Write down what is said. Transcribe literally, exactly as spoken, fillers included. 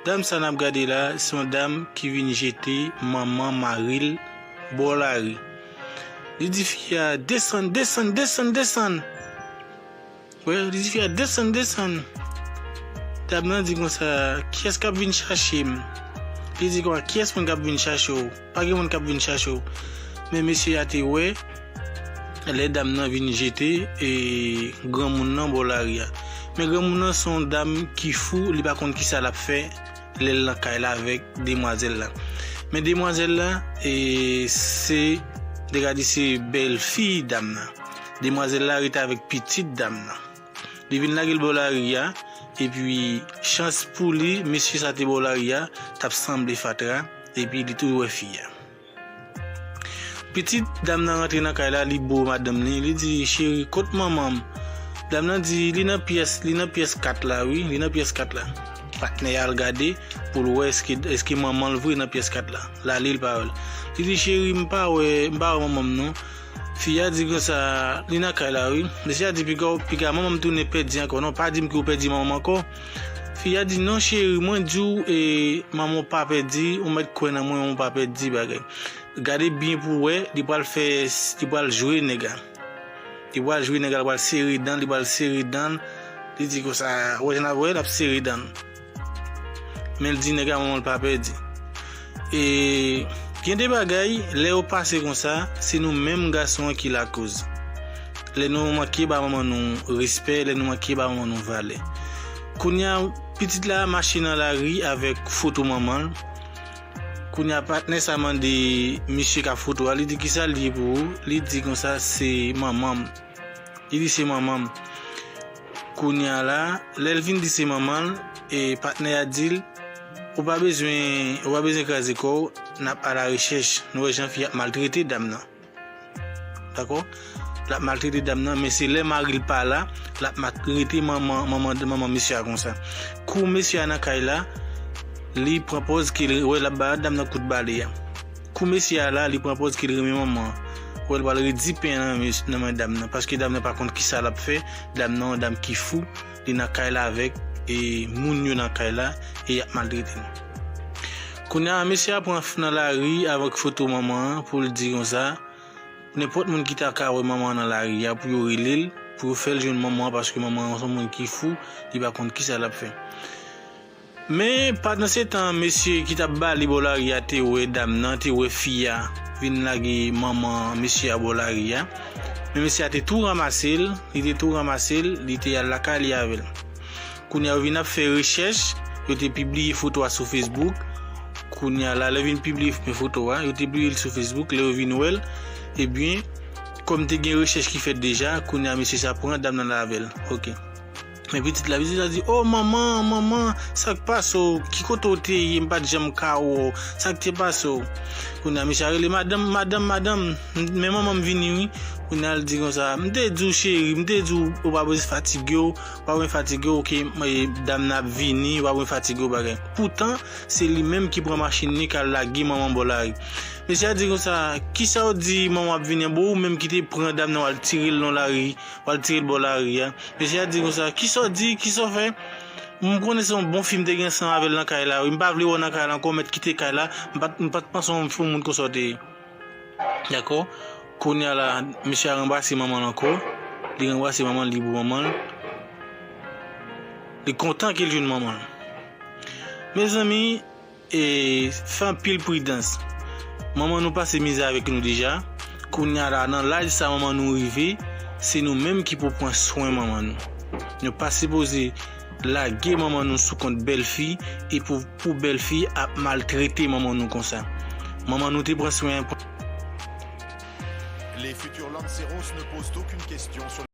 Dam sa n ap gade la, se yon dam ki vin jete manman mari l bò lari. Li di fi a, "Desann, desann, desann, desann." Wè, li di fi a, "Desann, desann." Dam nan di konsa, "Kiyès k ap vin chache m?" Li di konsa, "Kiyès moun k ap vin chache w? Pa gen moun k ap vin chache w." Men mesye a te wè lè dam nan vin jete e granmoun nan bò lari a. Men granmoun nan se yon dam ki fou, li pa konn kisa l ap fè lè l nan kay la avèk demwazèl la. Men demwazèl la, e, se, te ka di se bèlfi dam nan. Demwazèl la rete avèk pitit dam nan. Li vin lage l bò lari a, epi chans pou li, mesye sa te bò lari a, t ap sanble fatra, epi li tou wè fi a. Pitit dam nan rantre nan kay la, li bo madanm li, li di, "Cheri, kot manman m?" Dam nan di, "Li nan pyès, li nan pyès kat la, wi, li nan pyès kat la." Patnè a al gade pou l wè èske, èske manman l vre nan pyès kat la. L ale, l pa wè l. Li di, "Cheri, m pa wè, m pa wè manman m non." Fi a di konsa, "Li nan kay la, wi." Mesye a di, "Piga, piga manman m tounen pèdi ankò. Non, pa di m ke w pèdi manman m ankò." Fi a di, "Non, cheri, mwen di w, e, manman w pa pèdi, ou mèt kwè nan mwen, manman w pa pèdi bagay." Gade byen pou w wè, li pral fè, li pral jwe nèg la. Li pral jwe nèg la, li pral sere dan, li pral sere dan. Li di konsa, wè jan n ap wè, l ap sere dan. Men l di nèg la manman l pa pèdi. E gen de bagay, lè yo pase konsa, se nou menm gason an ki lakoz. Lè nou manke ba manman nou respè, lè nou manke ba manman nou valè. Kounye a, pitit la mache nan lari avèk foto manman l. Kounye a, patnè sa mande misye k ap foto a, li di, "Kisa l ye pou ou?" Li di konsa, "Se manman m." Li di, "Se manman m." Kounye a la, lè l vin di se manman l, e patnè a di l, "Ou pa bezwen, ou pa bezwen kraze kò w, n ap alarechèch." Nou wè jan fi a ap maltrete dam nan. Dakò? L ap maltrete dam nan, men se lè mari l pa la, l ap maltrete manman, manman, manman mesye a konsa. Kou mesye a nan kay la, li pran pòz ke l wè l ap ba dam nan kout bale a. Kou mesye a la, li pran pòz ke l renmen manman an. Wè l pral redi pen nan men, nan men dam nan, paske dam nan pa konn kisa l ap fè. Dam nan, yon dam ki fou, li nan kay la avèk, e, moun yo nan kay la, e y ap maltrete l. Kounye a, mesye a pran f-, nan lari avèk foto manman an pou l di konsa, nenpòt moun ki ta ka wè manman an nan lari a, pou yo rele l, pou yo fè l jwenn manman an, paske manman an se yon moun ki fou, li pa konn kisa l ap fè. Men, pandan se tan, mesye ki t ap bale bò lari a te wè dam nan, te wè fi a vin lage manman mesye a bò lari a. Men mesye a te tou ranmase l, li te tou ranmase l, li te al lakay li avè l. Kounye a, yo vin ap fè rechèch, yo te pibliye foto a sou Facebook. Kounye a la, lè yo vin pibliye foto a, yo te pibliye l sou Facebook, lè yo vin wè l, ebyen, kòm te gen rechèch ki fèt deja, kounye a, mesye sa pran dam nan la avè l. Oke. Men pitit la, pitit la di, "O manman, manman, sa k pase w? Ki kote w te ye? M pa t janm ka wè w. Sa k te pase w?" Kounye a, mesye a rele, "Madanm, madanm, madanm, men manman m vini wi." Kounye a, l di konsa, "M te di w, cheri, m te di w, ou pa bezwen fatige w, ou pa bezwen fatige w, ke, e, dam nan ap vini, ou pa bezwen fatige w bagay." Poutan, se li menm ki pran machin li, k al lage manman bò lari. Mesye a di konsa, "Kisa w di manman ap vini an? Bon, ou menm ki te pran dam nan, w al tire l nan lari, w al tire l bò lari a." Mesye a di konsa, "Kisa w di? Kisa w fè? M konnen se yon bon fi m te gen ansanm avè l nan kay la wi. M pa vle wè w nan kay la ankò, w mèt kite kay la. M pa t, m pa t panse w se yon moun konsa w te ye." Dakò? Kounye a la, mesye a ranbrase manman l ankò. Li ranbrase manman l, li bo manman l. Li kontan ke l jwenn manman l. Mezanmi, e, fè anpil pridans. Manman nou pase mizè avèk nou deja. Kounye a la, nan laj sa manman nou rive, se nou menm ki pou pran swen manman nou. Nou pa sipoze lage manman nou sou kont bèlfi e pou, pou bèlfi ap maltrete manman nou konsa. Manman nou te pran swen. Les futurs Lanceros ne posent aucune question sur